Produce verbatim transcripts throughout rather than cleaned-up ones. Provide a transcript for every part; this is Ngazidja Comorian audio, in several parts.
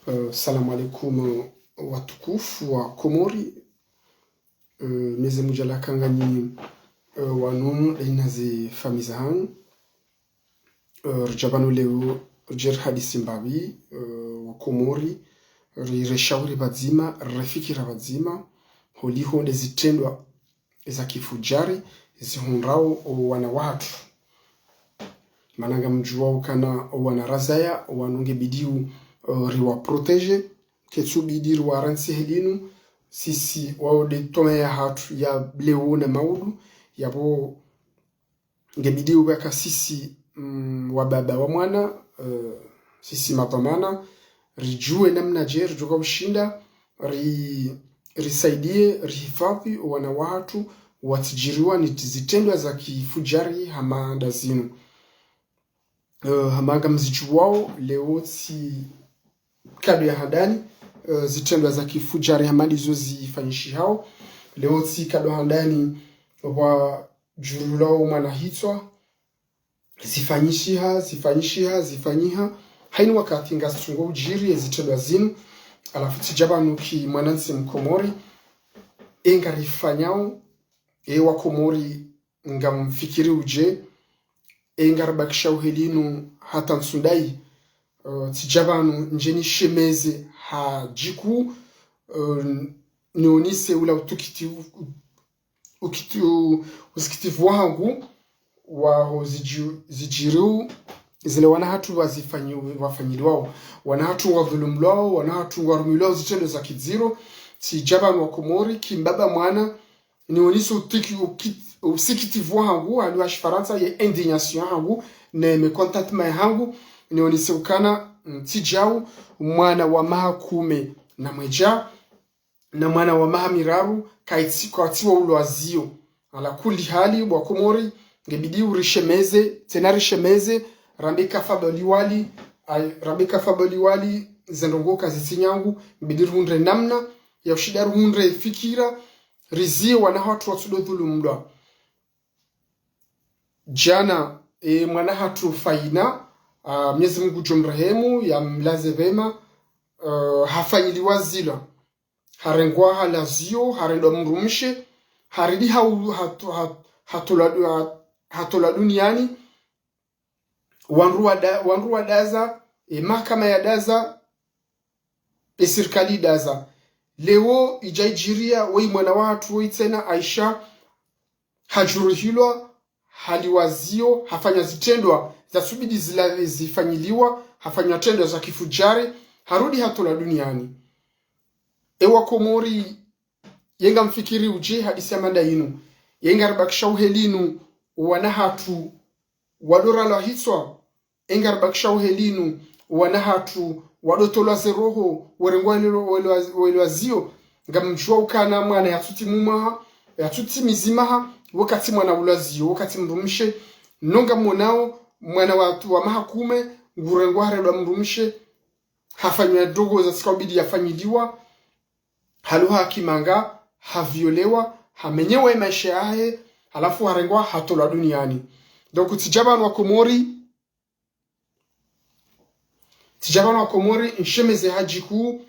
Eh, salamu alaikum, watukufu wa Komori. Eh, meze mujala kanganyi, eh, wanu daina ze famiyi zahanyu. Eh, ridja pvanu leo, ridje rihadisi mbapvi, eh, wa Komori, ri-, rishauri pvadzima, rifikira pvadzima, holiho nde zitrendwa za kifudjari zihundrao o wana wahatru. Mana ngamdjuwao ukana o wana razaya, wanu ngebidiyo, eh, riwa protéger, ketsubidi riwarantsi helinu, sisi wao nde toma yahatru ya leo na maudu, yapvo ngebidiyo pvaka sisi, mm, wababa wa mwana, eh, sisi madhwamana, ridjuwe namnadje ridjoka ushinda, ri-, risaidiye, rihifadhwi o wana wahatru, watsidjiriwa ni zitrendwa za kifudjari hama nda zinu. Eh, hama ngamzidjuwao, leo tsi kado ya handani, eh, zitrendwa za kifudjari hama ndizo zifanyishihao. Leo tsi kado handani wadjurulao mwana hitswa, zifanyishiha, zifanyishiha, zifanyiha. Hayina wakati ngazitsungo udjiri ye zitrendwa zinu. Halafu tsidja pvanu ki mwanantsi Mkomori, e ngarifanyao, e wa Komori ngamfikiriyo udje, e ngaribakishao helinu hata ntsu ndayi, eh, tsidja pvanu ndje nishemeze hadjiku, eh, nionese ula utukiti-, ukiti-, u-, usikitivu wahangu, waho zidji-, zidjiriyo, zile wana hatru wazifanyi-, wafanyilwao, wana hatru wadhulumlwao, wana hatru warumilwao zitrendwa za kidziro, tsidja pvanu wa Komori, ki mbaba mwana, nionese utiki-, ukit-, usikitivu wahangu, hali wa shifarantsa ye indignation yahangu, ne mécontentement yahangu, nionese ukana, mm, tsidjau, mwana wa maha kume na mwedja, na mwana wa maha miraru, kaitsi-, katsiwa ulwaziyo. Ala kulli hali, bwa Komori, ngebidiyo rishemeze, tsena rishemeze, rambe kafa boliwali, ay, rambe kafa boliwali, ze ndrongoo kazitsi nyangu, ngebidiyo rihundre namna, ya ushinda rihundre fikira, riziye wana hatru watsudo dhulumlwa. Djana, e, mwana hatru Fayina, ah, Mnyezi Mungu ngudjo mrehemu, yamlaze pvema, eh, hafanyiliwa zila. Harengwa halaziyo, harendwa mdrumshe, haridi hau-, hatu-, hat-, hatolwa du-, hat-, hatolwa duniani, wandru wada-, wandru wadaza, e mahakama yadaza, e sirikali idaza. Leo idja idjiriya, woyi mwana wahatru, woyi tsena Aisha, hadjuruhilwa, haliwaziyo, hafanywa zitrendwa, zasubidi zila-, zifanyiliwa, hafanywa trendwa za kifudjari, harudi hatolwa duniani. E wa Komori, ye ngamfikiriyo udje hadisi ya mada yinu, ye ngaribakishao helinu, wana hatru, wadoralwa hitswa, e ngaribakishao helinu, wana hatru, wadotolwa ze roho, werengwa wele-, wele-, welwaziyo, ngamdjuwa ukana mwana yatsutimu maha, yatsutimizi maha, wakati mwana ulwaziyo, wakati mdrumshe, no ngamonao, mwana wahatru wa maha kume, ngurengwa harendwa mdrumshe, hafanywa ndrongoo zatsika ubidi yafanyiliwa, haluha kimanga, haviolewa, hamenyewa e maesha yahe, halafu harengwa hatolwa duniani. Donc, tsidja pvanu wa Komori, tsidja pvanu wa Komori, nshemeze hadjiku,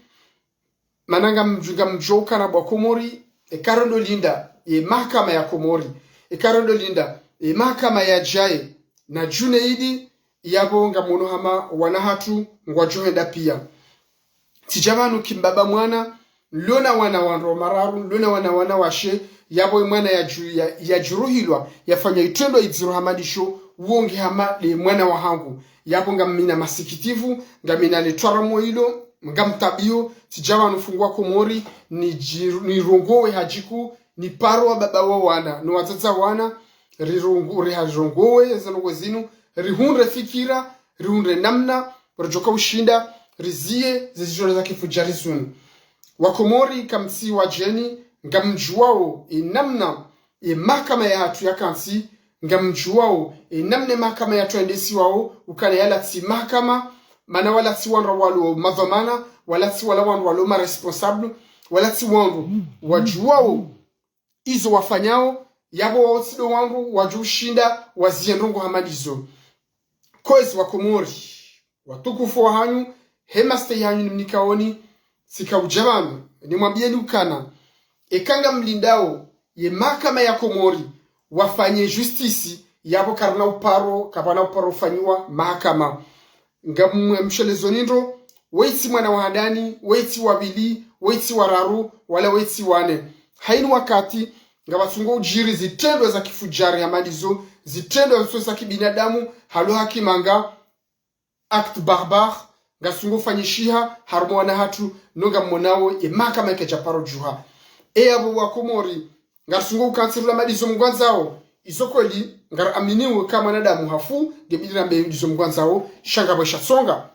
mana ngamdju-, ngamdjuwa ukana bwa Komori, e karondo linda, e mahakama ya Komori, e karondo linda, e mahakama yadjaye, na Junaidi, yapvo ngamono hama wana hatru ngwadjo henda piya. Tsidja pvanu ki mbaba mwana, nlona wana wandru mararu, nlona wana wanawashe, yapvo e mwana yadju-, ya-, yadjuruhilwa, yafanywa itrendwa idziro hama ndisho, wo nge hama nde mwana wahangu. Yapvo ngamina masikitivu, ngamina le twara moilo, ngamtabiyo, tsidja pvanu fungu wa Komori, nidji-, nirongowe hadjiku, niparo wababa wa wana, no wadzadze wana, rirongo-, riharirongowe, ze ndrongoo zinu, rihundre fikira, rihundre namna, ridjoka ushinda, riziye, ze zitrendwa za kifudjari zinu. Wa Komori kamtsi wadjeni, ngamdjuwao, e namna, e mahakama yahatru yakantsi, ngamdjuwao, e namna e mahakama yahatru yendesiwao, ukana yala tsi mahakama, mana wala tsi wandru walo madhwamana, wala tsi wala wandru walo ma responsable, wala tsi wandru wadjuwao, izo wafanyao, yapvo wao tsi ndo wandru wadjo ushinda waziye ndrongoo hama ndizo. Kwezi wa Komori, watukufu wahanyu, he mastehi hanyu nimnikaoni, tsika udja pvanu, nimwambiyeni ukana, eka ngamlindao ye mahakama ya Komori wafanye justice, yapvo karina uparo, kapvana uparo ufanyiwa mahakama. Ngamshelezoni ndro, wetsi mwana wa handani, wetsi wa pvili, wetsi wa raru, wala wetsi wa ne. Hayina wakati, ngapvatsungo udjiri zitrendwa za kifudjari hama ndizo, zitrendwa zo za kibinadamu, halo hakimanga, acte barbare, ngasungo fanyishiha harumwa wana hatru, no ngammonao ye mahakama yikadja paro djuha. E yapvo wa Komori, ngarsungo ukantsi rula hama ndizo mngwandzao, izo kweli, ngaraminio ka mwanadamu hafu, ngebidi rambe ndizo mngwandzao, sha ngapvo sha tsonga.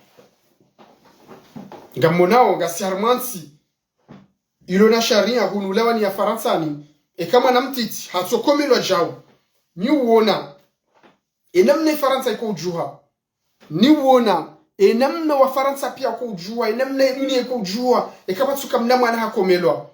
Ngammonao, ngasi harumwa ntsi ilo na sharia hunu ulawani ya Farantsani, eka mwana mtiti hatsokomelwa djau. Ni uona, e namna e Farantsa iko udjuha. Ni uona, e namna wa Farantsa piya ko udjuha, e namna e dunia iko udjuha, eka pvatsuka mna mwana hakomelwa.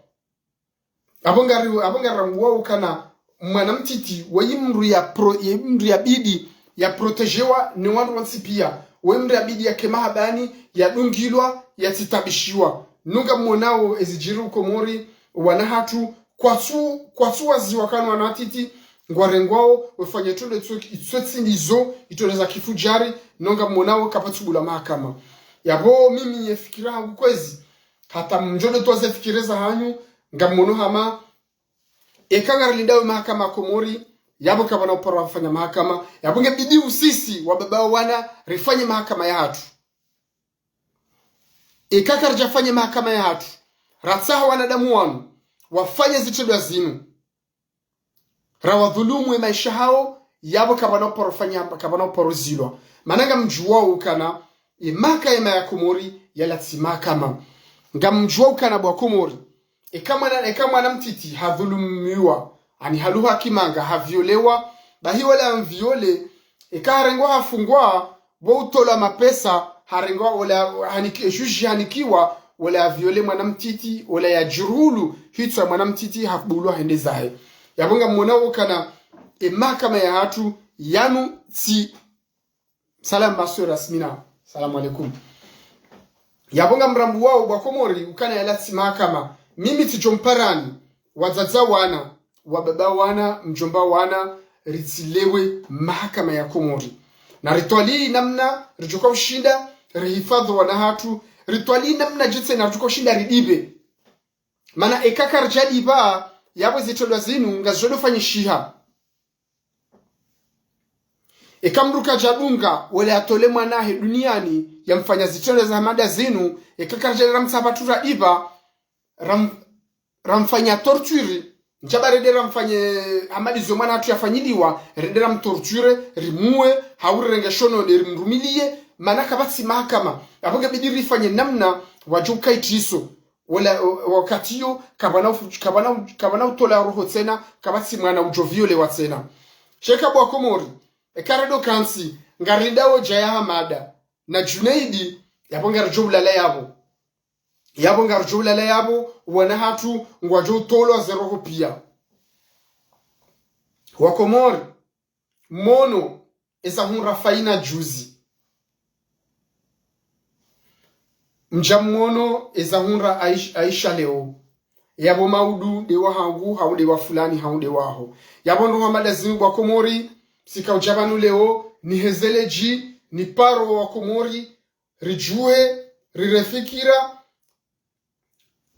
Apvo ngari, apvo ngarirambuwao ukana mwana mtiti, waye mndru ya pro, ye mndru yabidi ya protejewa ni wandru wontsi piya. Waye mndru yabidi yake mahabani, yadungilwa, yatsitabishiwa. No ngammonao ezidjiri Komori, wana hatru, kwatsu, kwatsu waziwa kanu wana watiti, ngwarengwao, wafanye trendwa itso, itso tsi ndizo, itrendwa za kifudjari, no ngammonao kapvatsu bula mahakama. Yapvo mimi ye fikira hangu kwezi, hata mdjo ndo towa ze fikira za hanyu, ngammono hama, eka ngarilindao mahakama Komori, yapvo kapvana uparo wafanya mahakama, yapvo ngebidi usisi wa baba wa wana rifanye mahakama ya hatru. Eka karidja fanye mahakama ya hatru, ratsaha wanadamu wanu wafanye zitrendwa zinu, rawadhulumu e maesha hawo, yapvo kapvana uparo fanya, kapvana uparo zilwa. Mana ngamdjuwao ukana, e mahakama ya Komori, yala tsi mahakama. Ngamdjuwao ukana bo wa Komori, eka mwana, eka mwana mtiti hadhulumiwa, ani halo hakimanga, haviolewa, bahi wala amviole, eka harengwa hafungwa, wo utolwa mapesa, harengwa ola haniki, juge hanikiwa, ola yaviole mwana mtiti, ola yadjurulu hitswa mwana mtiti, habulwa hende zahe. Yapvo ngammonao ukana, e mahakama ya hatru, yanu tsi. Salam, ma sœur Asmina. Salamu alaikum. Yapvo ngamrambuwao bo wa Komori, ukana yala tsi mahakama. Mimi tsidjo mparani, wadzadze wana, wa baba wana, mdjomba wana, ritsilewe mahakama ya Komori. Na ritwalii namna ridjoka ushinda rihifadhwi wana hatru, ritwalii namna dje tsena ridjoka ushinda ridipve. Mana eka karidja dipva, yapvo zitrendwa zinu ngazidjo ndo fanyishiha. Eka mndru kadja dunga, wala yatole mwana hahe duniani, yamfanya zitrendwa za hama nda zinu, eka karidja ramtsaha pvatsu radipva, ram, ramfanya torture, ndjaba rende ramfanye hama ndizo mwana hatru yafanyiliwa, rende ramtorture, rimuwe, hau rirenge shononde rimrumiliye, mana kapvatsi mahakama. Apvo ngebidi rifanye namna wadjo ukaitiso. Wala, o, wakati yo, kapvana ufu, kapvana u, kapvana utola roho tsena, kapvatsi mwana udjo violewa tsena. Sha eka bo wa Komori, eka rendo kantsi, ngarilindao djaya Hamada na Junaidi, yapvo ngaridjo ulala yapvo. Yapvo ngaridjo ulala yapvo, wana hatru ngwadjo utolwa ze roho piya. Wa Komori, mmono eza hundra Faina juzi. Mdja mmono eza hundra Aish-, Aisha leo. Yapvo maudu nde wahangu, hau nde wa fulani, hau nde waho. Yapvo ndo hama nda zinu bo wa Komori, tsika udja pvanu leo, nihezele dji, niparo wa Komori, ridjuwe, rirefikira,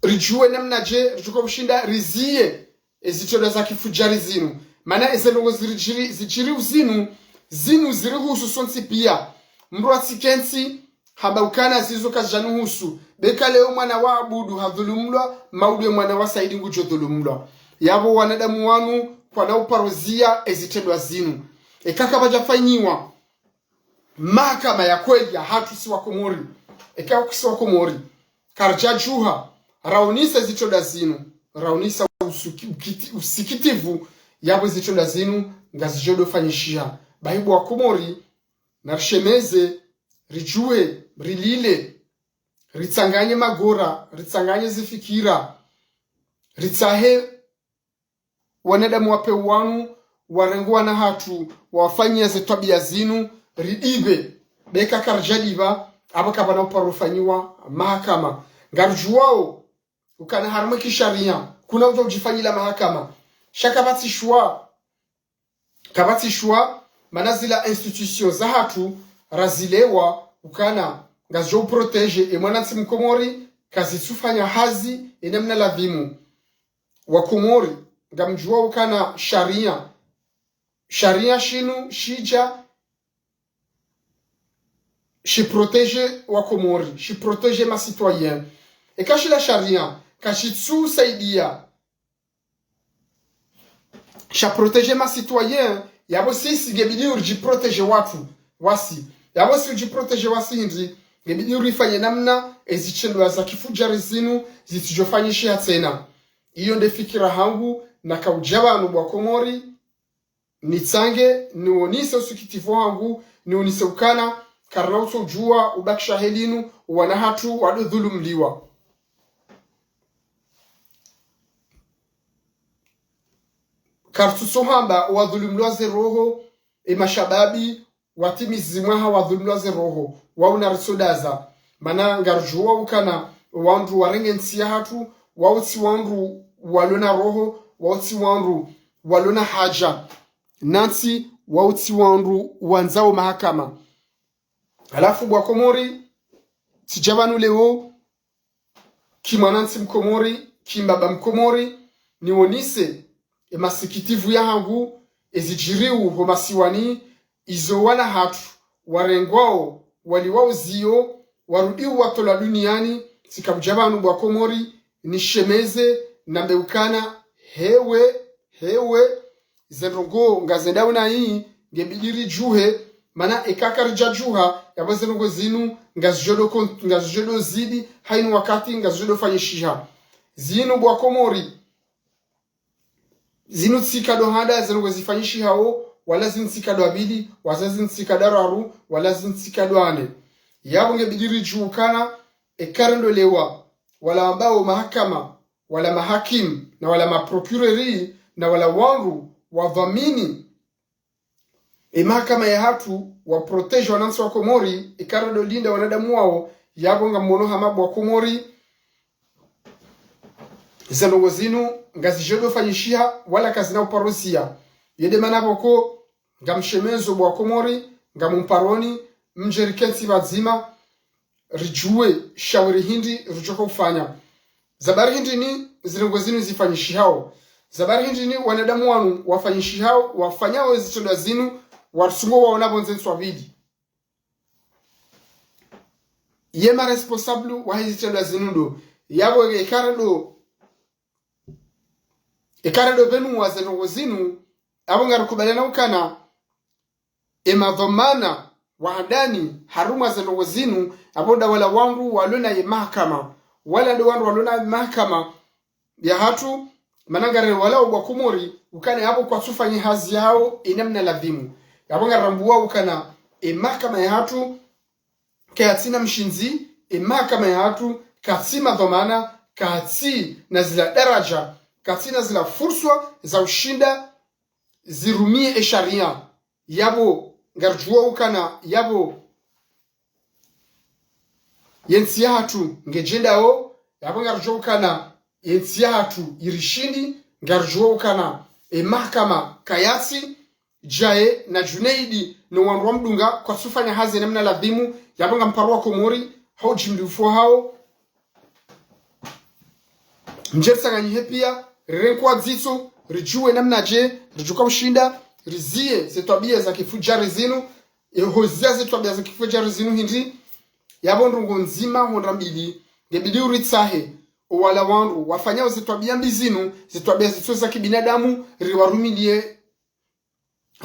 ridjuwe namna dje ridjoka ushinda riziye ezitrendwa za kifudjari zinu. Mana eze ndrongo ziridjiri, zidjiri uzinu, zinu zirihusu sontsi piya. Mndru atsikentsi hamba ukana zizo kazidjanihusu. Beka leo mwana wa Abudu hadhulumlwa, maudu ye mwana wa Saidi ngudjo dhulumlwa. Yapvo wanadamu wanu kwana uparo ziya ezitrendwa zinu. Eka kapvadja fanyiwa mahakama ya kweli ya hatru si wa Komori. Eka si wa Komori, karidja djuha, raonesa zitrendwa zinu, raonesa usuki-, ukiti-, usikitivu, yapvo zitrendwa zinu ngazidjo ndo fanyishiha. Bahi bo wa Komori, narishemeze, ridjuwe, rilile, ritsanganye magora, ritsanganye zifikira, ritsahe wanadamu wa pewu wanu, warenge wana hatru, wawafanyiya ze twabiya zinu, ridipve. Beka karidja dipva, apvo kapvana uparo ufanyiwa mahakama. Ngaridjuwao ukana harumwa kisharia kuna udjo udjifanyila mahakama. Sha kapvatsi shuwa, kapvatsi shuwa, mana zila institutions zahatru razilewa ukana ngazidjo uprotéger emwanantsi mkomori, kazitsufanya hazi enamna ladhimu. Wakomori, ngamdjuwao ukana sharia, sharia shinu shidja shiprotéger wakomori, shiprotéger ma citoyens. Eka shila sharia kashitsusaidia shaprotéger ma citoyens, yapvo sisi ngebidi uridjiprotéger watru wasi. Yapvo si udjiprotéger wasi hindri, ngebidi urifanye namna ezitrendwa za kifudjari zinu zitsidjofanyishiha tsena. Iyo nde fikira hangu, nakaudja pvanu bo wakomori, nitsange, niwonise usikitivu hangu, niwonise ukana karina utsodjuwa ubakisha heli linu, wana hatru wado dhulumliwa. Karitsutso hamba wadhulumliwa ze roho, emashababi, watimizi mwaha wadhulumliwa ze roho, wao naritsodaza. Mana ngaridjuwao ukana wandru warenge ntsi yahatru, wao tsi wandru walona roho, wao tsi wandru walona haja na ntsi, wao tsi wandru wandzao mahakama. Halafu bo wakomori, tsidja pvanu leo, kimwanantsi mkomori, kimbaba mkomori, niwonise emasikitivu yahangu, ezidjiriwo ho masiwani, izo wana hatru warengwao, waliwao ziyo, warudiwo watolwa duniani. Tsika udja pvanu bo wakomori, nishemeze, nambe ukana, hewe, hewe, ze ndrongoo ngazendao na iyi, ngebidi ridjuhe, mana eka karidjadjuha, yapvo ze ndrongoo zinu ngazidjo do kon-, ngazidjo do zidi, hayina wakati ngazidjo do fanyishiha. Zinu bo wakomori, zinu tsi nkado handa ze ndrongoo zifanyishihao, wala zinu tsi nkado ya pvili, wala zinu tsi nkado ya raru, wala zinu tsi nkado ya nne. Yapvo ngebidi ridjuwe ukana, eka rondolewa wala wambao mahakama, wala mahakimu, na wala maprocureur, na wala wandru wadhwamini emahakama yahatru, waprotéger wanantsi wakomori, eka rodo linda wanadamu wao, yapvo ngamono hama bo wakomori, ze ndrongoo zinu ngazidjo do fanyishiha, wala kazina uparo usiya. Yende mana pvoko, ngamshemezo bo wakomori, ngamumparoni, mdje rikentsi pvadzima, ridjuwe shawiri hindri ridjoka ufanya. Za bari hindri ni ze ndrongoo zinu zifanyishihao. Za bari hindri ni wanadamu wanu wafanyishihao, wafanyao ezitrendwa zinu, watsungo waona pvondze ntswa pvili. Ye ma responsable wahe zitrendwa zinu ndo. Yapvo eka rodo, eka rodo pvenuwa ze ndrongoo zinu, apvo ngarikubaliana ukana emadhwamana wa handani harumwa ze ndrongoo zinu, apvo nda wala wandru walona ye mahakama. Wala ndo wandru walona ye mahakama yahatru, mana ngarewalao bo wakomori, ukana yapvo kwatsufanya hazi yao enamna ladhimu. Yapvo ngarambuwa ukana emahakama yahatru kayatsina mshindzi, emahakama yahatru katsi madhwamana, katsina zila daraja, katsina zila furswa za ushinda zirumie esharia. Yapvo ngaridjuwao ukana, yapvo yentsi yahatru ngedjendao, yapvo ngaridjuwao ukana yentsi yahatru irishindi, ngaridjuwao ukana emahakama kayatsi, Djae na Junaidi no wandru wamdunga kwatsufanya hazi enamna ladhimu, yapvo ngamparo wakomori, hau djimlifu hao. Mdje ritsanganyihe pia, rirenkwa dzitso, ridjuwe namnadje ridjoka ushinda riziye ze twabia za kifudjari zinu. Eho ziya ze twabia za kifudjari zinu hindri, yapvo ndrongoo ndzima hondra mbili, ngebidi uritsahe owala wandru wafanyao ze twabia mbi zinu, ze twabia zitso za kibinadamu, riwarumilie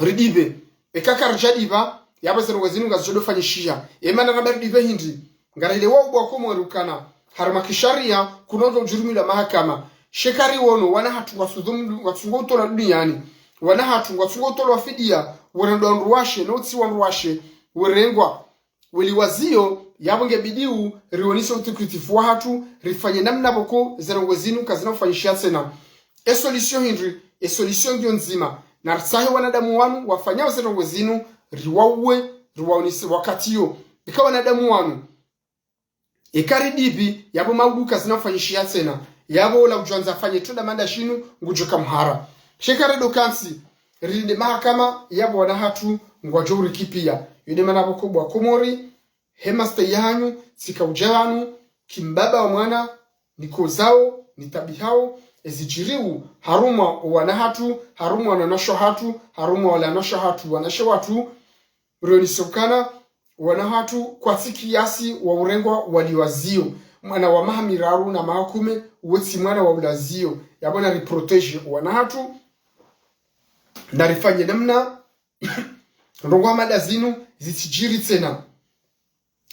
ridipve. Eka karidjadipva, yapvo ze ndrongoo zinu ngazidjo do fanyishiha. Emana ramba ridipve hindri, ngarelewao bo wakomori ukana harumwa kisharia kuna udjo udjurumilwa mahakama. Sha eka riwono wana hatru ngwatsudhulumu, ngwatsungo utolwa duniani, wana hatru ngwatsungo utolwa fidia, werendwa wandru washe, no utsi wandru washe, werengwa weli waziyo, yapvo ngebidi u rionese utukitifu wahatru, rifanye namna pvoko ze ndrongoo zinu kazina ufanyishiha tsena. E solution hindri, e solution ngiyo ndzima. Naritsahe wanadamu wanu wafanyao ze ndrongoo zinu, riwauwe, riwaonese wakati yo. Eka wanadamu wanu Eka ridipvi, yapvo maudu kazina ufanyishiha tsena. Yapvo ola udjwandza afanye tunda manda shinu, ngudjo ka mhara. Sha eka rido kantsi, ririnde mahakama, yapvo wana hatru, ngwadjo urikipvia. Yo nde mana pvoko bo wa Komori, he mastehi yahanyu, tsika udja pvanu, ki mbaba wa mwana, nikozao, nitabihao, ezidjiriwo, harumwa owana hatru, harumwa wanawashe hatru, harumwa wala wanawashe hatru, wanawashe watru, rionese ukana, wana hatru, kwatsi kiasi wa urengwa waliwaziyo. Mwana wa maha miraru na maha kume, wetsi mwana wa ulaziyo. Yapvo nariprotégé wana hatru, narifanye namna, ndrongo hama nda zinu, zitsidjiri tsena.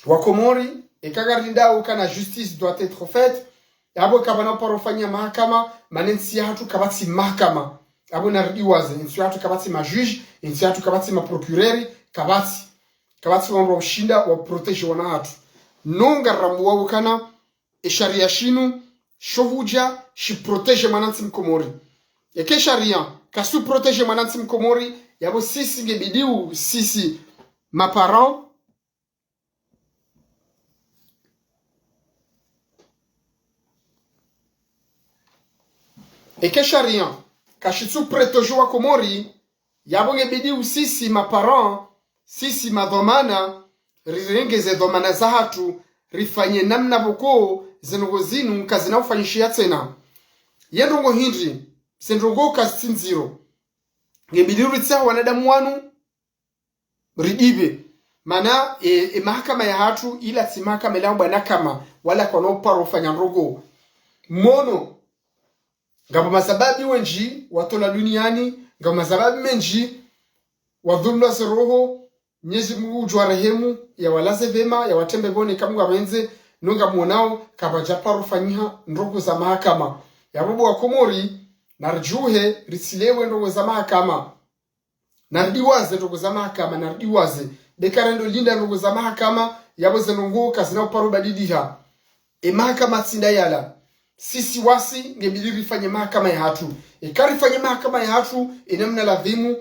Wa Komori, eka ngarilindao ukana justice doit être faite, yapvo kapvana uparo ufanya mahakama, mana entsi yahatru kapvatsi mahakama. Yapvo naridiwaze, entsi yahatru kapvatsi majuge, entsi yahatru kapvatsi maprocureur, kapvatsi. Kapvatsi wandru wa ushinda wa protégé wana hatru. No ngarambuwao ukana, esharia shinu, sho hudja, shi protégé mwanantsi Mkomori. Eka esharia, kasu protégé mwanantsi Mkomori, yapvo sisi ngebidiwo, sisi, ma parents, eka esharia, kashitsu protégé wa Komori, yapvo ngebidiwo sisi ma parents, sisi madhwamana, rirenge ze dhwamana zahatru, rifanye namna pvoko, ze ndrongo zinu, kazina ufanyishiha tsena. Ye ndrongo hindri, ze ndrongo kazitsi ndziro. Ngebidiwo ritsahe wanadamu wanu, ridipve. Mana, e, e mahakama yahatru, ila tsi mahakama ila bwana kama, wala kwana uparo ufanya ndrongo. Mono, ngapvo masababi wendji, watolwa duniani, ngapvo masababi mendji, wadhulumwa ze roho, Mnyezi Mungu udjo warehemu, yawalaze pvema, yawatrembe pvoni, eka Mungu apvendze, no ngamwonao, kapvadja paro ufanyiha, ndrongo za mahakama. Yapvo bo wa Komori, naridjuhe, ritsilewe ndrongo za mahakama. Naridiwaze ndrongo za mahakama, naridiwaze. Beka rendo linda ndrongo za mahakama, yapvo ze ndrongo kazina uparo ubadiliha. E mahakama tsi nda yala. Sisi wasi, ngebidi rifanye mahakama yahatru. Eka rifanye mahakama yahatru, e namna ladhimu,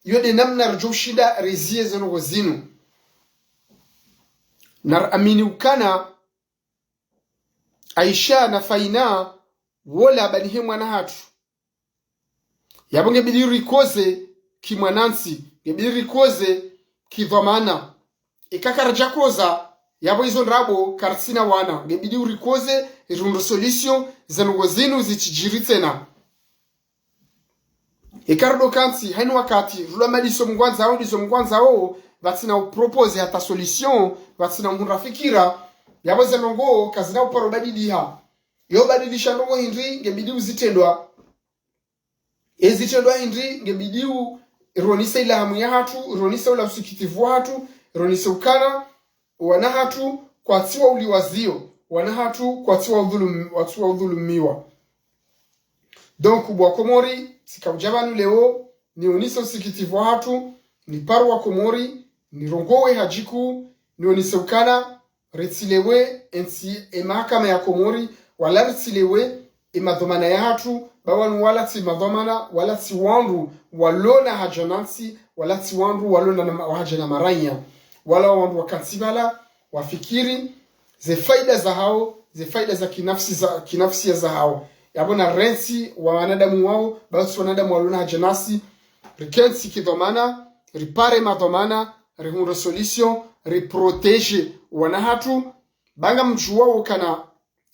yo nde namna ridjo ushinda rizie ze ndrongo zinu. Nariamini ukana, Aisha na Faina, wola bani he mwana hatru. Yapvo ngebidi rikoze kimwanantsi, ngebidi rikoze kidhwamana. Eka karadja koza, yapvo izo ndrabo karitsina wana. Ngebidi urikoze, rihundre solution, ze ndrongo zinu zitsidjiri tsena. Eka rudo kantsi, hayina wakati, rudo madiso mngwandzao, ndizo mngwandzao, pvatsina uproposer hata solution, pvatsina uhundra fikira, yapvo ze ndrongo, kazina uparo ubadiliha. Yo ubadilisha ndrongo hindri, ngebidi uzitrendwa. Ezitrendwa hindri, ngebidi u, rionese ila hamu yahatru, rionese ula usikitivu wahatru, rionese ukana, wana hatru, kwatsi wa uliwaziyo, wana hatru, kwatsi wa udhulum-, kwatsi wa udhulumiwa. Donc, bo wa Komori, tsika udja pvanu leo, nionese usikitivu wahatru, nipare wa Komori, nirongowe hadjiku, nionese ukana, ritsilewe entsi, e mahakama ya Komori, wala ritsilewe e madhwamana yahatru, ba wanu wala tsi madhwamana, wala tsi wandru walona haja na ntsi, wala tsi wandru walona na ma-, haja na maranya, wala wandru wakantsi pvala, wafikiri, ze faida zahao, ze faida za kinafsi za, kinafsia zahao. Yapvo narentsi wa wanadamu wao, ba tsi wanadamu walona haja nasi, rikentsi kidhwamana, ripare madhwamana, rihundre solution, riprotéger wana hatru, ba ngamdjuwao ukana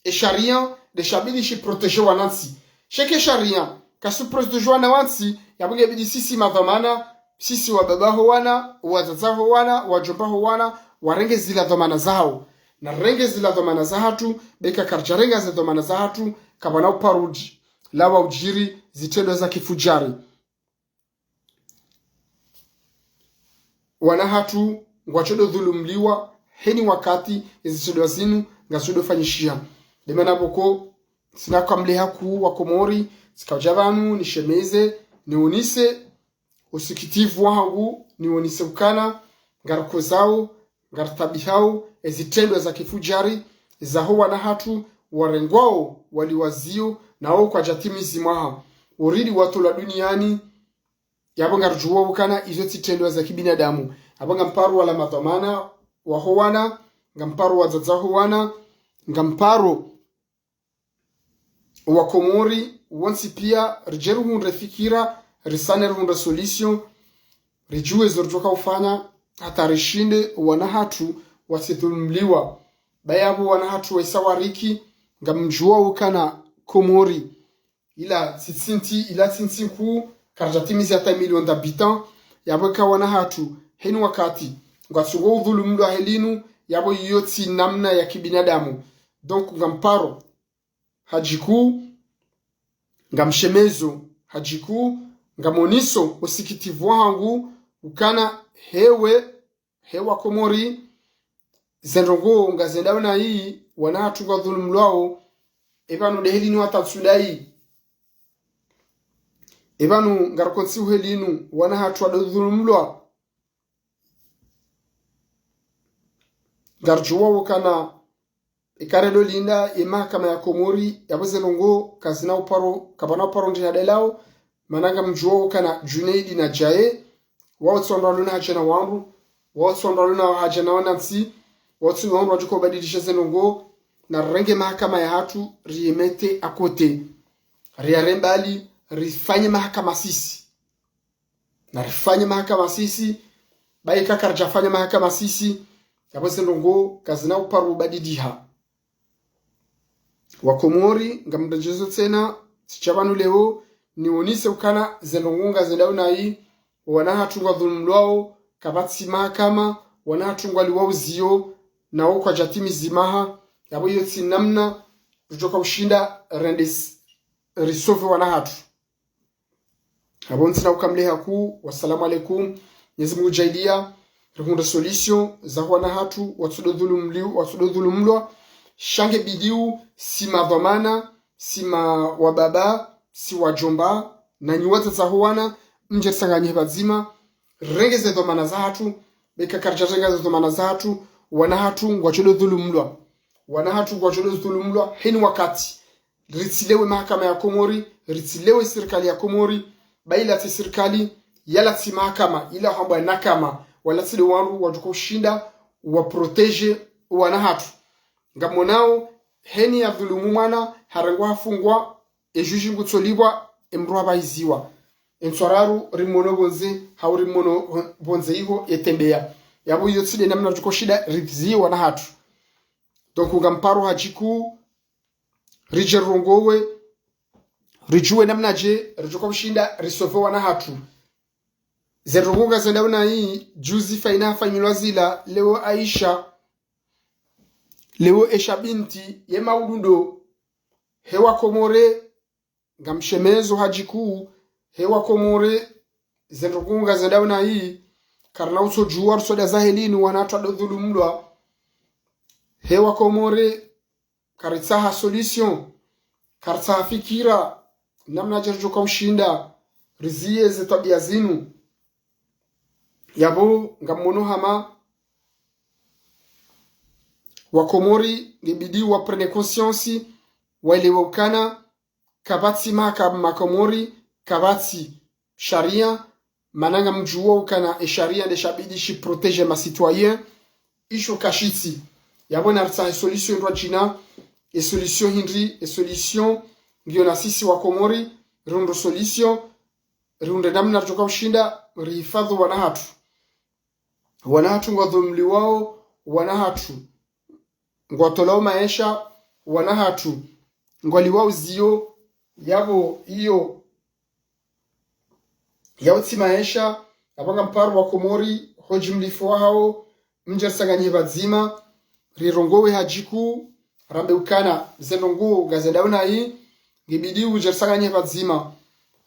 e sharia, nde shabidi shiprotéger wanantsi. Sha eka e sharia, kasu protéger wana wantsi, yapvo ngebidi sisi madhwamana, sisi wa baba ho wana, wadzadze ho wana, wadjomba ho wana, warenge zila dhwamana zahao. Narenge zila dhwamana zahatru, beka karadjarenga ze dhwamana zahatru, kapvana uparo udji, lawa udjiri, zitrendwa za kifudjari. Wana hatru, ngwadjo do dhulumliwa, hayina wakati, ezitrendwa zinu, ngazidjo do fanyishiha. Nde mana pvoko, tsina kamleha ku wa Komori, tsika udja pvanu, nishemeze, nionese, usikitivu wahangu, nionese ukana, ngarikozao, ngaritabihao, ezitrendwa za kifudjari, zaho wana hatru, warengwao, waliwaziyo, nao kwadja timizi mwaha. Uridi watolwa duniani, yapvo ngaridjuwao ukana izo tsi trendwa za kibinadamu. Yapvo ngamparo wala madhwamana, waho wana, ngamparo wadzadze ho wana, ngamparo wa Komori wontsi pia, ridje rihundre fikira, risane rihundre solution, ridjuwe zo ridjoka ufanya, hata rishinde wana hatru watsidhulumliwa. Ba yapvo wana hatru waisa wariki, ngamdjuwa ukana Komori ila tsi ntsi, ila tsi ntsi nkuu, karidjatimizi hata million d'habitants, yapvo eka wana hatru, heni wakati, ngwatsungo udhulumlwa heli nu, yapvo iyo tsi namna ya kibinadamu. Donc, ngamparo, hadjiku, ngamshemezo, hadjiku, ngamoniso usikitivu wahangu, ukana hewe, hewa Komori, zendrongoo ngazendao na iyi, wana hatru ngwadhulumlwao, epvanu ndeheli ni watatsudai. Epvanu ngarikontsi uheli nu, wana hatru wadodhulumlwa. Ngaridjuwa ukana, eka redo linda ye mahakama ya Komori, yapvo zendrongoo kazina uparo, kapvana uparo ndri hadalao, mana ngamdjuwa ukana Junaidi na Jae, wao tsi wandru waluna haja na wandru, wao tsi wandru waluna haja na wanantsi, wao tsi wandru wadjoka ubadilisha zendrongoo, na rirenge mahakama ya hatru, riyemete à côté. Riyarembali, rifanye mahakama sisi. Na rifanye mahakama sisi, ba eka karidjafanya mahakama sisi, yapvo zendrongoo kazina uparo ubadiliha. Wa Komori, ngamredjezo tsena, tsidja pvanu leo, nionise ukana zendrongoo ngazendao na iyi, wana hatru ngwadhulumlwao, kapvatsi mahakama, wana hatru ngwaliwao ziyo, nawo kwadjatimizi maha, yapvo iyo tsi namna, ridjoka ushinda, rende s-, risauve wana hatru. Apvo ntsina ukamleha ku, wassalamu alaikum. Mwenyezi Mungu djaaliya, rihundre solution, za wana hatru, watsudo dhulumliw-, watsudo dhulumlwa. Sha nge bidiu, si madhwamana, si ma wababa, si wadjomba, na nyi wadzadze ho wana, mdje risanganyihe pvadzima, rirenge ze dhwamana za hatru, ba eka karidja renga ze dhwamana za hatru, wana hatru, ngwadjodo dhulumlwa. Wana hatru, ngwadjodo dhulumlwa, heni wakati. Ritsilewe mahakama ya Komori, ritsilewe sirikali ya Komori, ba ila tsi sirikali, yala tsi mahakama, ila hambwa nakama, wala tsi de wandru wadjoka ushinda, wa protéger wana hatru. Ngamonao, heni ya dhulumu mwana, harengwa hafungwa, e juge ngutsolipvwa, e mdru hapvahiziwa. E ntswararu, rimono pvondze, hau rimono pvondze iho, e tembeya. Yapvo iyo tsi de namna ridjoka ushinda, ridziye wana hatru. Donc, ngamparo hadjiku, ridje rirongowe, ridjuwe namnadje, ridjoka ushinda, risauve wana hatru. Ze ndrongoo ngazendao na iyi, juzi faina hafanyilwa zila, leo Aisha, leo Esha binti, ye maudundo, hewa Komori, ngamshemezo hadjiku, hewa Komori, ze ndrongoo ngazendao na iyi, karina utsodjuwa, rutsoda zahelini, wana hatru wado dhulumlwa. Hewa Komori, karitsaha solution, karitsaha fikira, namnadje ridjoka ushinda, ridziye ze twabiya zinu. Yapvo ngamono hama, wa Komori, nge bidi wa prendre conscience, waelewe ukana, kapvatsi mahakama Komori, kapvatsi sharia, mana ngamdjuwa ukana e sharia nde shabidi shi protéger ma citoyens, isho kashitsi. Yapvo naritsahe solution ndrwadjina, e solution hindri, e solution ngiyo na sisi wa Komori, rihundre solution, rihundre namna ridjoka ushinda, rihifadhwi wana hatru. Wana hatru ngwadhulumliwao, wana hatru ngwatolwao maesha, wana hatru ngwaliwao ziyo, yapvo iyo, yapvo tsi maesha, apvo ngamparo wa Komori, ho djimlifu wahao, mdje risanganyihe pvadzima, rirongowe hadjiku, rambe ukana, ze ndrongoo ngazendao na iyi, nge bidi udje risanganyihe pvadzima,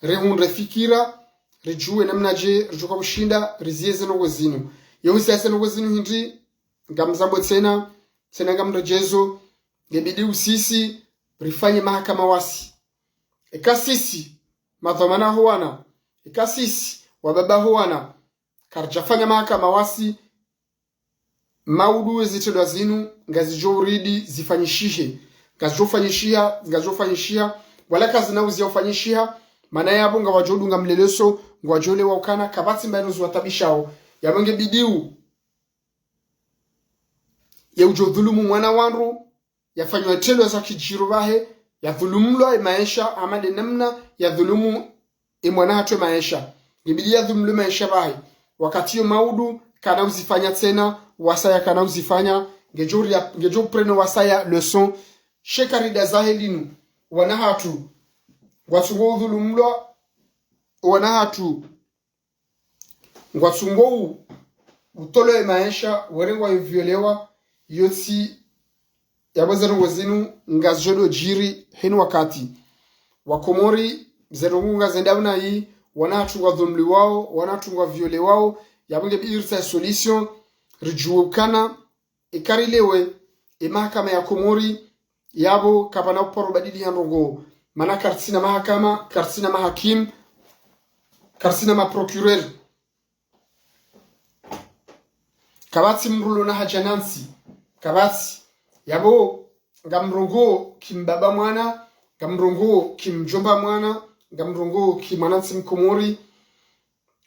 rihundre fikira, ridjuwe namnadje, ridjoka ushinda, ridziye ze ndrongoo zinu. Ye usiya ze ndrongoo zinu hindri, ngamzambo tsena, tsena ngamredjezo, nge bidi usisi, rifanye mahakama wasi. Eka sisi, madhwamana ho wana, eka sisi, wababa ho wana, karidjafanya mahakama wasi, maudu we zitrendwa zinu, ngazidjo uridi zifanyishihe, ngazidjo fanyishiha, ngazidjo fanyishiha, wala kazina uziya ufanyishiha, mana yapvo ngwadjo dunga mleleso, ngwadjo lewa ukana, kapvatsi mba inu ziwatabishao, yapvo nge bidiu, ye udjo dhulumu mwana wandru, yafanywa itrendwa za kidjiro pvahe, yadhulumulwa emaesha, hama nde namna yadhulumu emwana hatru emaesha. Ngebidi yadhulumulwe maesha pvahe. Wakati yo maudu, kana uzifanya tsena, wasaya kana uzifanya, ngedjo ria-, ngedjo prendre wasaya leçon. Sha eka rida zahe linu, wana hatru, ngwatsungwao udhulumulwa, wana hatru, ngwatsungwao u-, utolwa emaesha, werengwa uviolewa, yotsi yapvo zendrongoo zinu ngazidjo djiri heni wakati. Wakomori, zendrongoo ngazendao namna iyi, wana hatru ngwadhulumulwao, wana hatru ngwaviolewao, yapvo ngebidi ritsahe solution, ridjuwe ukana, eka rilewe, emahakama ya Komori, yapvo kapvana uparo badili handrongoo. Mana karitsina mahakama, karitsina mahakimu, karitsina maprocureur. Kapvatsi mdru ulo na haja nantsi, kapvatsi. Yapvo, ngamrongoo ki mbaba mwana, ngamrongoo ki mdjomba mwana, ngamrongoo ki mwanantsi Mkomori.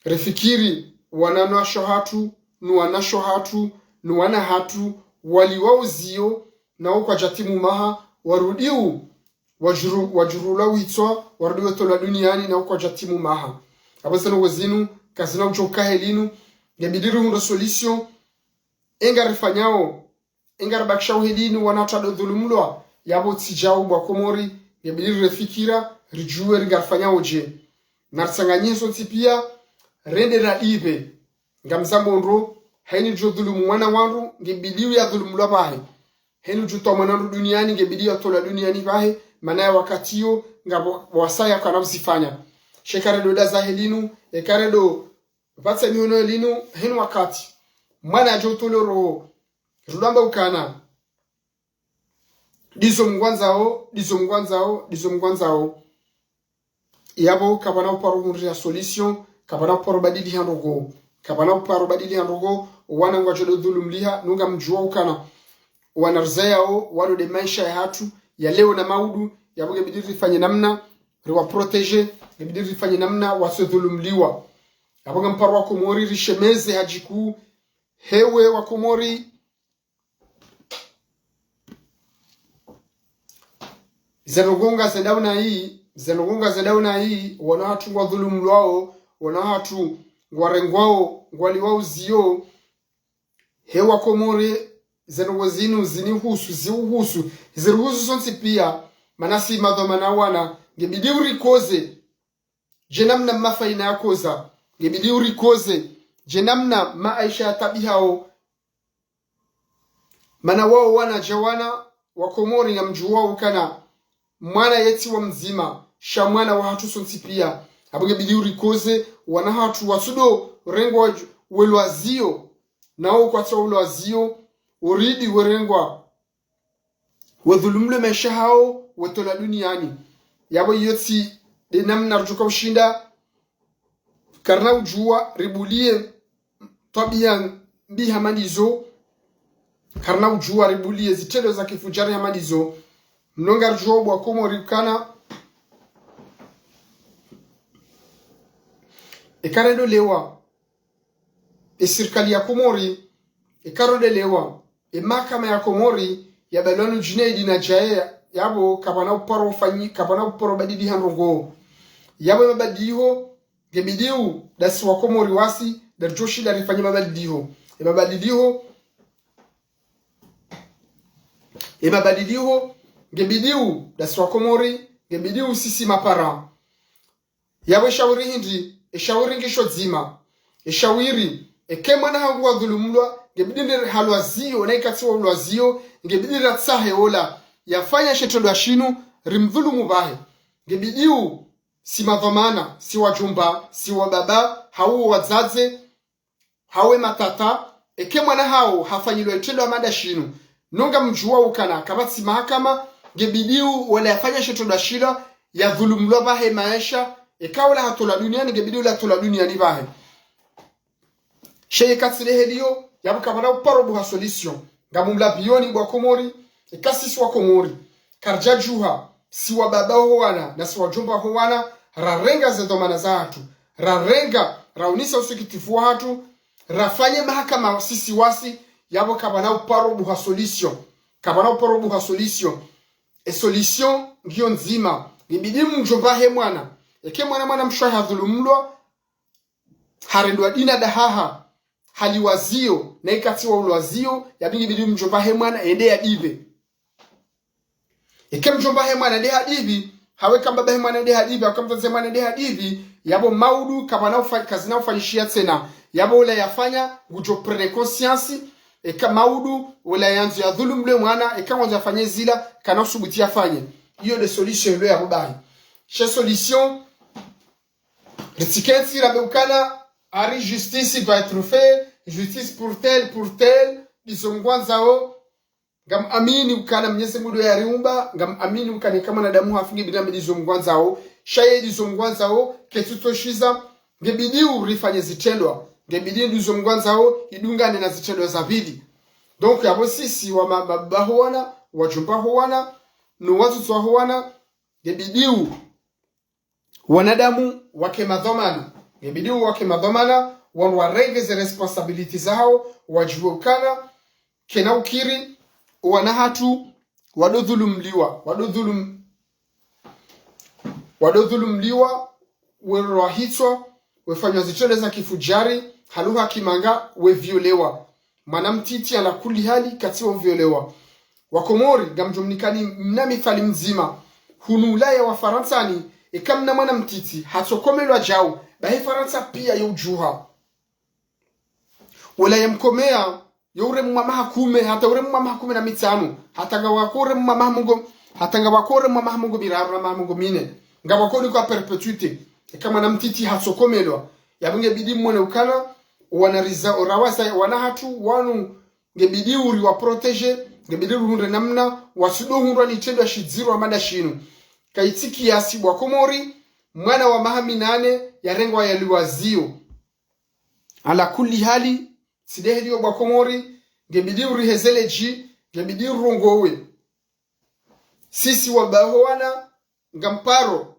Rifikiri wanawashe hatru, ni wanawashe hatru, ni wana hatru, waliwao ziyo, nao kwadjatimu maha, warudiu, wadjuru-, wadjurulwa witswa, warudi watolwa duniani, nao kwadjatimu maha. Apvo zendrongoo zinu, kazina udjo kahe linu, ngebidi rihundre solution, enga rifanyao, enga ribakishao he linu wana hatru wadodhulumulwa, yapvo tsi djau bo Wakomori, ngebidi rifikira, ridjuwe ringa rifanyao dje. Na ritsanganyihe sontsi pia, rende radibe. Ngamzambo ndro, heni udjo dhulumu mwana wandru, ngebidi uyadhulumulwa pvahe. Heni udjo toa mwana wandru duniani, ngebidi yatolwa duniani pvahe, mana ye wakati yo, ngapvo wasaya kana uzifanya. Sha eka redo da zahe linu, eka redo pvatsa mihono ye linu, heni wakati. Mwana yadjo utolwa roho, rudamba ukana. Ndizo mngwandzao, ndizo mngwandzao, ndizo mngwandzao. Yapvo kapvana uparo hundria solution, kapvana uparo badili handrongoo. Kapvana uparo badili handrongoo, wana ngwadjo dodhulumliha, nunga mdjuwa ukana. Wana rizayao, walo nde maesha ya hatru, ya leo na maudu, yapvo ngebidi rifanye namna, riwaprotéger, ngebidi rifanye namna, watso dhulumliwa. Yapvo ngamparo Wakomori, rishemeze hadjiku, hewe Wakomori, zendrongoo ngazendao namna iyi, zendrongoo ngazendao namna iyi, wana hatru ngwadhulumulwao, wana hatru ngwarengwao, ngwaliwao ziyo, he Wakomori, zendrongoo zinu, zinihusu, ziuhusu, zirihusu sontsi pia, mana si madhwamana wana, ngebidi urikoze, dje namna mafaina yakoza, ngebidi urikoze, dje namna maesha yatabihao, mana wao wana dja wana Wakomori ngamdjuwao ukana mwana yetsi wa mdzima, sha mwana wa hatru sontsi pia. Apvo ngebidi urikoze, wana hatru watsudo rengwa welwa ziyo, nao kwatsu welwa ziyo, uridi werengwa, wedhulumulwe maesha hao, wetolwa duniani. Yapvo iyo tsi nde namna ridjoka ushinda, karina udjuwa ribulie twabiya mbi hama ndizo, karina udjuwa ribulie zitrendwa za kifudjari hama ndizo. Mno ngaridjuwao bo Wakomori ukana, eka redo lewa, esirikali ya Komori, eka redo lewa, emahakama ya Komori, yabalwa no Djunaidi na Djae, yapvo kapvana uparo fanyi, kapvana uparo badili handrongoo. Yapvo emabadiliho, ngebidi u, ndasi Wakomori wasi, ndaridjo shinda rifanye mabadiliho. Emabadiliho, emabadiliho, ngebidi u, ndasi Wakomori, ngebidi u sisi mapara. Yapvo eshawiri hindri, eshawiri ngisho dzima. Eshawiri, eke mwana hangu wadhulumulwa, ngebidi nde halwa ziyo, na eka tsi walwa ziyo, ngebidi ratsahe ola yafanya shetrendwa shinu, rimdhulumu pvahe. Ngebidi u, si madhwamana, si wadjomba, si wababa, hau wadzadze, hau ematata, eke mwana hao hafanyilwa itrendwa hama nda shinu, nunga mdjuwao ukana, kapvatsi mahakama, ngebidi u, wala yafanya shetrendwa shila, yadhulumulwa pvahe maesha, eka ola hatolwa duniani, ngebidi ola hatolwa duniani pvahe. Sha eka tsi le heli iyo, yapvo kapvana uparo buha solution. Ngamumlapvioni bo Wakomori, eka sisi Wakomori, karidjadjuha, si wababa ho wana, na si wadjomba ho wana, rarenga zedhwamana za hatru, rarenga, raonesa usikitifu wa hatru, rafanye mahakama sisi wasi, yapvo kapvana uparo buha solution. Kapvana uparo buha solution. E solution ngiyo ndzima. Ngibidi mdjomba he mwana. Eke mwana mwanamshe hadhulumlwa, harendwa dina dahaha, haliwa ziyo, na ikati waulwa ziyo, yapvo ngibidi mdjomba he mwana, yende yadipve. Eke mdjomba he mwana nde hadipvi, hawu eka mbaba he mwana nde hadipvi, hawu eka mdzadze mwana nde hadipvi, yapvo maudu kapvana ufa-, kazina ufanyishiha tsena. Yapvo ula yafanya, ngudjo prendre conscience, eka maudu, ula yandzo yadhulumlwe mwana, eka ngwandzo yafanye zila, kana usubuti yafanye. Iyo nde solution ilo yapvo bahi. She solution, ritsikentsi rambe ukana, hari justice doit être fait, justice pour tel, pour tel, ndizo mngwandzao, ngam amini ukana Mnyezi Mungu ndo yariumba, ngam amini ukana eka mwanadamu hafi ngebidi ndizo mngwandzao, sha ye ndizo mngwandzao, ketsutoshiza, ngebidi urifanye zitrendwa, ngebidi ndizo mngwandzao, idungane na zitrendwa za pvili. Donc, yapvo sisi wa ma-, ma-, baba ho wana, wadjomba ho wana, no wazuzu ho wana, ngebidi u wanadamu wake madhwamana. Ngebidi wake madhwamana, wanu warenge ze responsabilité zahawo, wadjuwe ukana, kena ukiri, wana hatru, wadodhulumliwa, wadodhulum-, wadodhulumliwa, werwahitswa, wefanywa zitrendwa za kifudjari, haluha kimanga, weviolewa. Mwana mtiti ala kulli hali katsi woviolewa. Wakomori, ngamdjomnikani mna mifali mdzima. Hunu Ulaya wa Farantsani, eka mna mwana mtiti, hatsokomelwa djau, bahi Farantsa pia yo udjuha. Wala yamkomeya, yo uremwa maha kume, hata uremwa maha kume na mitsanu, hata ngawako uremwa maha mengo, hata ngawako uremwa maha mengo miraru na maha mengo mine. Ngawako niko à perpétuité. Eka mwana mtiti hatsokomelwa. Yapvo ngebidi mwone ukana, wana riza, orawaza, wana hatru, wanu, ngebidi uri wa protéger, ngebidi uri hundre namna, wasudo hundrwa ni trendwa shidziro amada shinu. Kaitsi kiasi bwa Komori, mwana wa maha minane, yarengwa yaliwa ziyo. Ala kulli hali, tsi nde heli yo bwa Komori, ngebidi uri hezele dji, ngebidi urongowe. Sisi wa baba ho wana, ngamparo.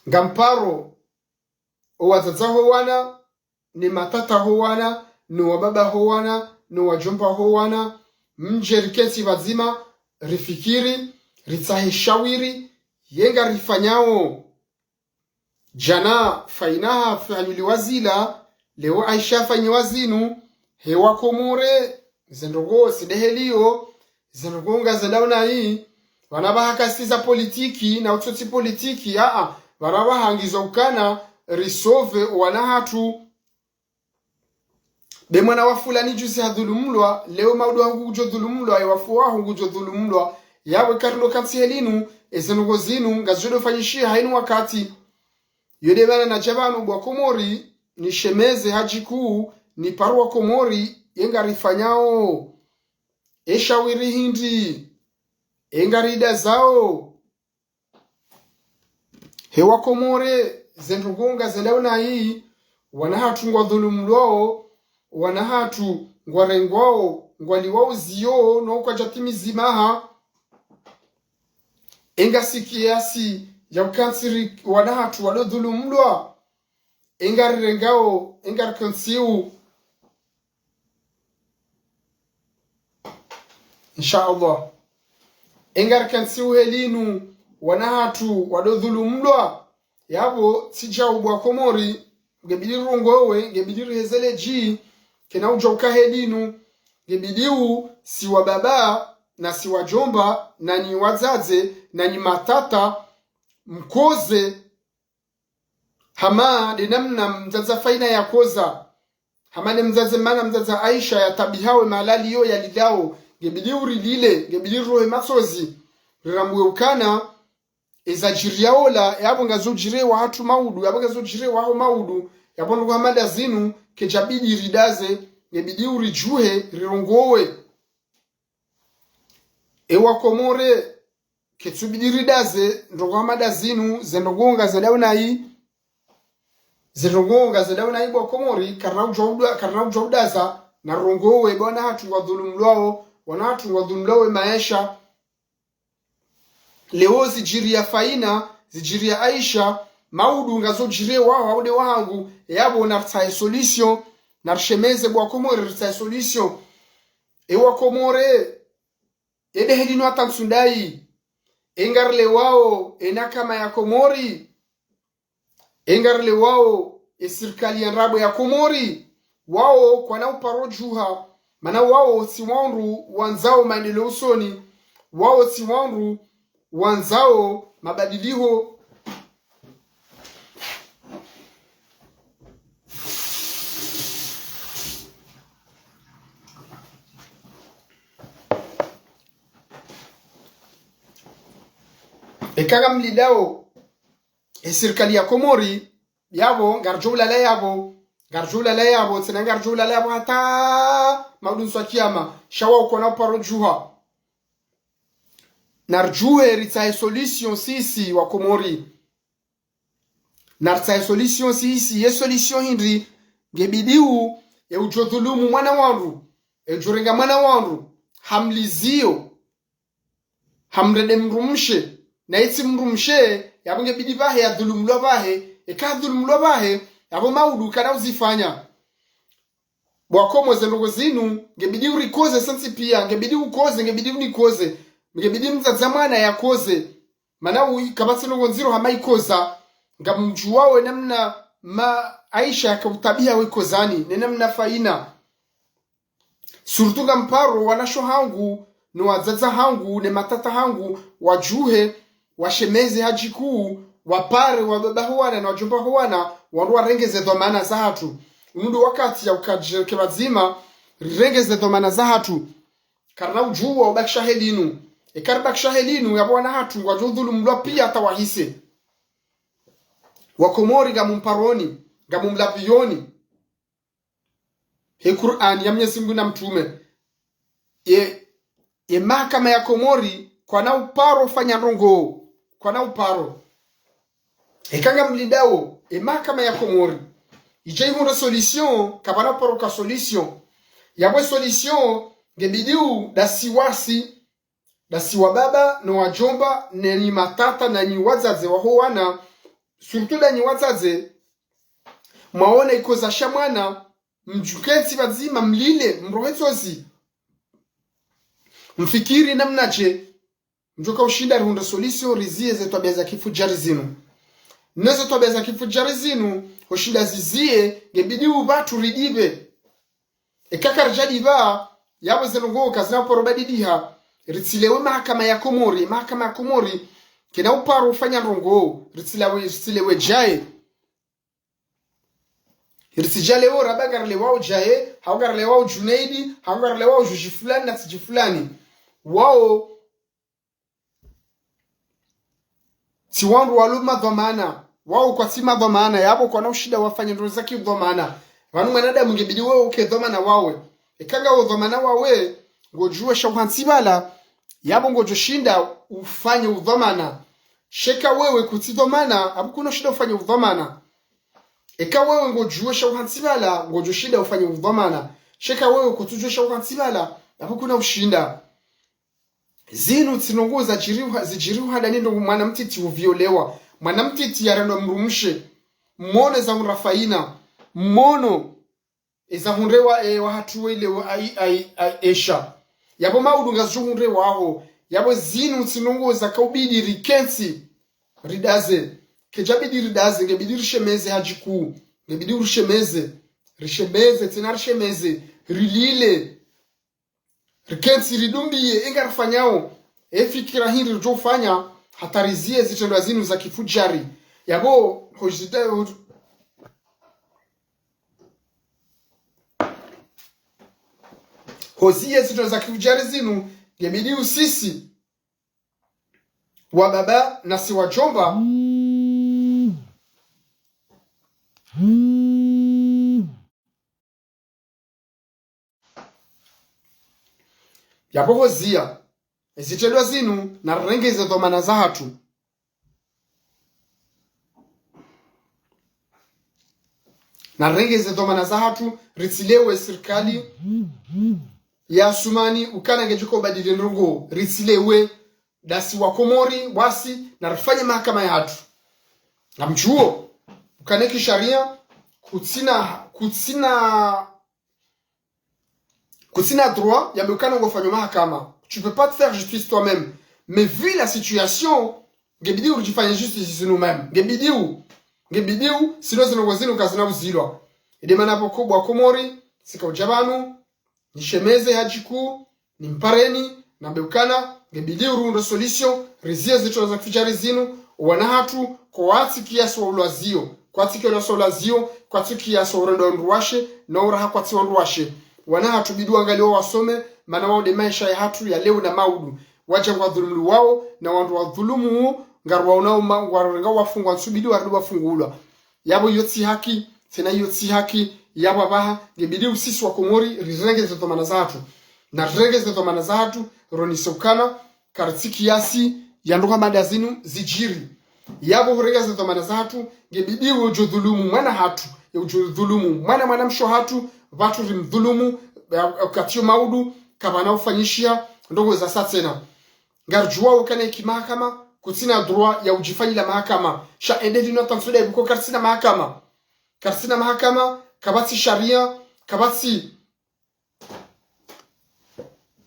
Ngamparo, o wadzadze ho wana, ne matata ho wana, no wababa ho wana, no wadjomba ho wana, mdje riketsi pvadzima, rifikiri, ritsahe shawiri, ye ngarifanyao. Djana Faina hafanyiliwa zila, leo Aisha hafanyiwa zinu, he Wakomori, ze ndrongoo tsi nde heli yo, ze ndrongoo ngazendao nayi, pvanu pvaha kasiza politiki, na utsotsi politiki, aa, pvanu pvaha ngizo ukana, risove wana hatru. Be mwana wa fulani juzi hadhulumlwa, leo maudu wahangu ngudjo dhulumlwa, ye wafu wahangu ngudjo dhulumlwa, yapvo eka rilo kantsi helinu, eze ndrongoo zinu, ngazidjo fanyishiha hayinu wakati. Yo nde mana nadja pvanu bwa Komori, nishemeze hadji kuu, niparo wa Komori, ye ngarifanyao. E shawiri hindri, e ngaridazao. He Wakomori, ze ndrongoo ngazendao nayi, wana hatru ngwadhulumlwao, wana hatru ngwarengwao, ngwaliwao ziyo, no kwadjatimizi maha. E ngasi kiasi ya ukantsi ri wana hatru wadodhulumlwa. E ngarirengao, e ngarikentsiu. Insha Allah. E ngarikentsiu helinu, wana hatru wadodhulumlwa. Yapvo, tsi djau bwa Komori, ngebidi rirongowe, ngebidi rihezele dji, kena udjau ka helinu, ngebidi u, si wababa, na si wadjomba, na nyi wadzadze, na nyi matata, mkoze, hama nde namna mdzadze Faina yakoza. Hama nde mdzadze mana mdzadze Aisha yatabihawe malali yo yalilao. Ngebidi urilile, ngebidi rirohe matsozi. Rirambuwe ukana, eza djiri ya ola, yapvo ngazo djiri wahatru maudu, yapvo ngazo djiri waho maudu, yapvo ndrongoo hama nda zinu, kedjabidi ridaze, ngebidi uridjuhe, rirongowe. E Wakomori, ketsubidi ridaze, ndrongoo hama nda zinu, ze ndrongoo ngazendao nayi, ze ndrongoo ngazendao nayi bwa Komori, karina udjua uda-, karina udjua udaza, na rongowe, bwana hatru ngwadhulumlwao, wana hatru ngwadhulumlwao e maesha. Leo zidjiri ya Faina, zidjiri ya Aisha, maudu ngazodjiri wawo, hau nde wahangu, yapvo naritsahe solution, narishemeze bo Wakomori ritsahe solution. E Wakomori, e dehe linu hata ntsu ndayi, e ngarilewao, e mahakama ya Komori, e ngarilewao, e sirikali ya ndrabo ya Komori, wawo kwana uparo djuha, mana wawo tsi wandru wandzao maendeleo usoni, wawo tsi wandru wandzao mabadiliho. Eka ngamlindao, e sirikali ya Komori, yapvo, ngaridjo ulala yapvo, ngaridjo ulala yapvo, tsena ngaridjo ulala yapvo hata maudu ntsu ya kiyama, sha wawo kwana uparo djuha. Naridjuhe ritsahe solution sisi Wakomori. Naritsahe solution sisi, ye solution hindri, ngebidi u, e udjo dhulumu mwana wandru, e udjo renga mwana wandru, hamlizio, hamrende mdrumshe, na itsi mdrumshe, yapvo ngebidi pvahe, yadhulumulwa pvahe, eka hadhulumulwa pvahe, yapvo maudu kana uzifanya. Bo Wakomori ze ndrongoo zinu, ngebidi urikoze santsi pia, ngebidi ukoze, ngebidi unikoze, ngebidi mdzadze mwana yakoze. Mana uyi kapvatsi ndrongoo ndziro hama ikoza, ngamdjuwao e namna ma Aisha yaka utabiha we ikozani, ne namna Faina. Surtout ngamparo wanasho hangu, no wadzadze hangu, ne matata hangu, wadjuhe, washemeze hadjikuu, wapare, wababa ho wana, na wadjomba ho wana, wandru warenge ze dhwamana zahatru. Unu ndo wakati ya ukadjireke pvadzima, rirenge ze dhwamana zahatru. Karina udjuwa ubakisha he linu. Eka ribakisha he linu, yapvo wana hatru, ngwadjo udhulumulwa pia hata wahise. Wakomori ngamumparoni, ngamumlapvioni. He Kur'ani ya Mwenyezi Mungu na mtrume. Ye, ye mahakama ya Komori, kwana uparo fanya ndrongoo, kwana uparo. Eka ngamlindao, e mahakama ya Komori idje ihundre solution, kapvana uparo ka solution. Yapvo e solution, ngebidi u dasi wasi, dasi wababa, no wadjomba, nanyi matata, nanyi wadzadze waho wana, surtout nanyi wadzadze, mwaona ikoza sha mwana, mdjukentsi pvadzima, mlile, mrohe ntsozi. Mfikiri namnadje, mdjoka ushinda rihundre solution, rizie ze twabia za kifudjari zinu. Ne ze twabia za kifudjari zinu, hushinda zizie, ngebidi upvatru ridipve. Eka karidjadipva, yapvo ze ndrongoo kazina uparo badidiha, ritsilewe mahakama ya Komori, mahakama ya Komori, kena uparo ufanya ndrongoo, ritsilewe, ritsilewe djaye. Ritsidjalewo raba ngarilewao djaye, hau ngarilewao Junaidi, hau ngarilewao djudji fulani na tsidji fulani. Wawo tsi wandru walo madhwamana, wawo kwatsi madhwamana, yapvo kwana ushinda wafanye ndrongoo za kidhwamana. Pvanu mwanadamu ngebidi wewe uke dhwamana wawe. Eka ngawe dhwamana wawe, ngodjuwa sha uhantsi pvala, yapvo ngodjo shinda ufanye udhwamana. Sha eka wewe kutsi dhwamana, apvo kuna ushinda ufanye udhwamana. Eka wewe ngodjuwa sha uhantsi pvala, ngodjo shinda ufanye udhwamana. Sha eka wewe kutsudjuwa sha uhantsi pvala, apvo kuna ushinda. Zinu tsi ndrongoo zadjiriwa, zidjiriwa dani ndrongoo mwana mtiti uviolewa. Mwana mtiti yarendwa mdrumshe. Mmono eza hundra Faina. Mmono eza hundrewa, e, wahatru wele wa ai, ai, ai, Esha. Yapvo maudu ngazidjo hundrewa ho. Yapvo zinu tsi ndrongoo zaka ubidi rikentsi ridaze. Kedjabidi ridaze, ngebidi rishemeze hadjikuu. Ngebidi urishemeze. Rishemeze, tsena rishemeze. Rilile. Rikentsi ridumbiye, e ngarifanyao, e fikira hindri ridjo ufanya, hata rizie zitrendwa zinu za kifudjari. Yapvo, hozita, ho-, hozie zitrendwa za kifudjari zinu, ngebidi usisi, wababa, nasi wadjomba. Yapvo hozia, ezitrendwa zinu, narirenge ze dhwamana zahatru. Narirenge ze dhwamana zahatru, ritsilewe sirikali ya Asumani, ukana ngedjo ubadili ndrongoo, ritsilewe, dasi Wakomori, wasi, narifanye mahakama yahatru. Ngamdjuo ukana kisharia kutsina, kutsina, kutsina droit yambe ukana ngofanyo mahakama. Tu peux pas te faire justice toi-même. Mais vu la situation, ngebidi uridjifanye justice nous-mêmes. Ngebidi u, ngebidi u, sinon zinu ndrongoo zinu kazina uzilwa. Ede mana pvoko bo wa Komori, tsika udja pvanu, nishemeze hadjiku, nimpareni, nambe ukana, ngebidi urundre solution, rizie zitrongo za kifudjari zinu, wana hatru, kwatsi kiasi waulwazio, kwatsi kiasi waulwazio, kwatsi kiasi waurenda wandru washe, na uraha kwatsi wandru washe. Wana hatru bidi wangaliwa wasome, mana wao nde maesha ya hatru ya leo na maudu. Wadja ngwadhulumu wao, na wandru wadhulumu, ngarwaonao ma, ngwarenga wafungwa ntsu bidi warudi wafungulwa. Yapvo iyo tsi haki, tsena iyo tsi haki, yapvo apvaha, ngebidi usisi wa Komori, rirenge ze dhwamana zahatru. Na rirenge ze dhwamana zahatru, ronese ukana, karitsi kiasi, ya ndrongoo hama nda zinu, zidjiri. Yapvo hurenga ze dhwamana zahatru, ngebidi we udjo dhulumu mwana hatru, ye udjo dhulumu mwana mwanamshe hatru, pvatsu rimdhulumu, ya, ya, katiyo maudu, kapvana ufanyishiha, ndrongoo za sa tsena. Ngaridjuao ukana eki mahakama, kutsina droit ya udjifanyila mahakama. Sha ende linu hata ntsu nde pvoko karitsina mahakama. Karitsina mahakama, kapvatsi sharia, kapvatsi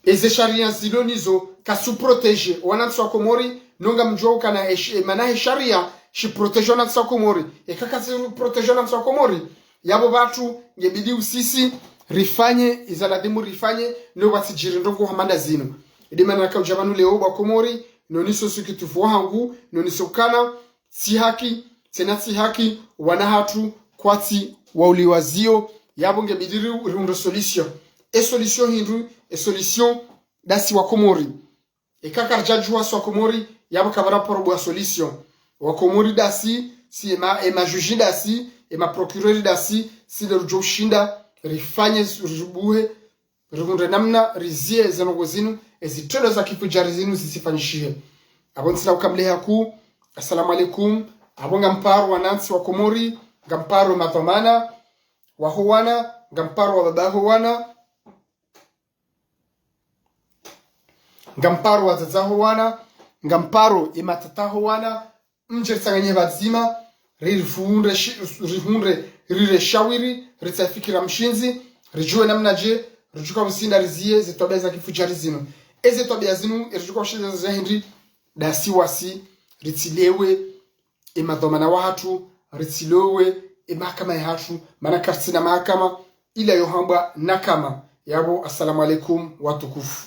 eze sharia zilo nizo, kasu protéger wanantsi wa Komori, no ngamdjuao ukana esh, e, mana he sharia, shi protéger wanantsi wa Komori. Eka katsi protéger wanantsi wa Komori, yapvo pvatsu, ngebidi usisi, rifanye, iza ladhimu rifanye, no pvatsi djiri ndrongoo hama nda zinu. Ede mana naka udja pvanu leo bo wa Komori, nonese usikitivu wahangu, nonese ukana, tsi haki, tsena tsi haki, wana hatru, kwatsi, wauliwazio, yapvo ngebidi ri, riundre solution. E solution hindru, e solution, ndasi wa Komori. Eka karidjadjuwa si wa Komori, yapvo kapvana porobo ya solution. Wa Komori ndasi, si ema, ema juge ndasi, ema procureur ndasi, si nde rudjo ushinda, rifanye, ribuhe, rihundre namna, rizie, ze ndrongoo zinu, ezitrendwa za kifudjari zinu, zisifanyishihe. Apvo ntsina ukamleha ku, assalamu alaikum, apvo ngamparo wanantsi wa Komori, ngamparo madhwamana, waho wana, ngamparo wababa ho wana, ngamparo wadzadze ho wana, ngamparo ematata ho wana, mdje ritsanganye pvadzima, ri, rihundre shi, rihundre, rire shawiri, ritsahe fikira mshindzi, ridjuwe namna dje, ridjuka ushinda rizie, ze twabia za kifudjari zinu. Eze twabia zinu, eridjuka ushinda rizie hindri, ndasi wasi, ritsilewe, emadhwamana wahatru, ritsilewe, emahakama yahatru, mana karitsina mahakama, ila yo hambwa nakama. Yapvo, assalamu alaikum, watukufu.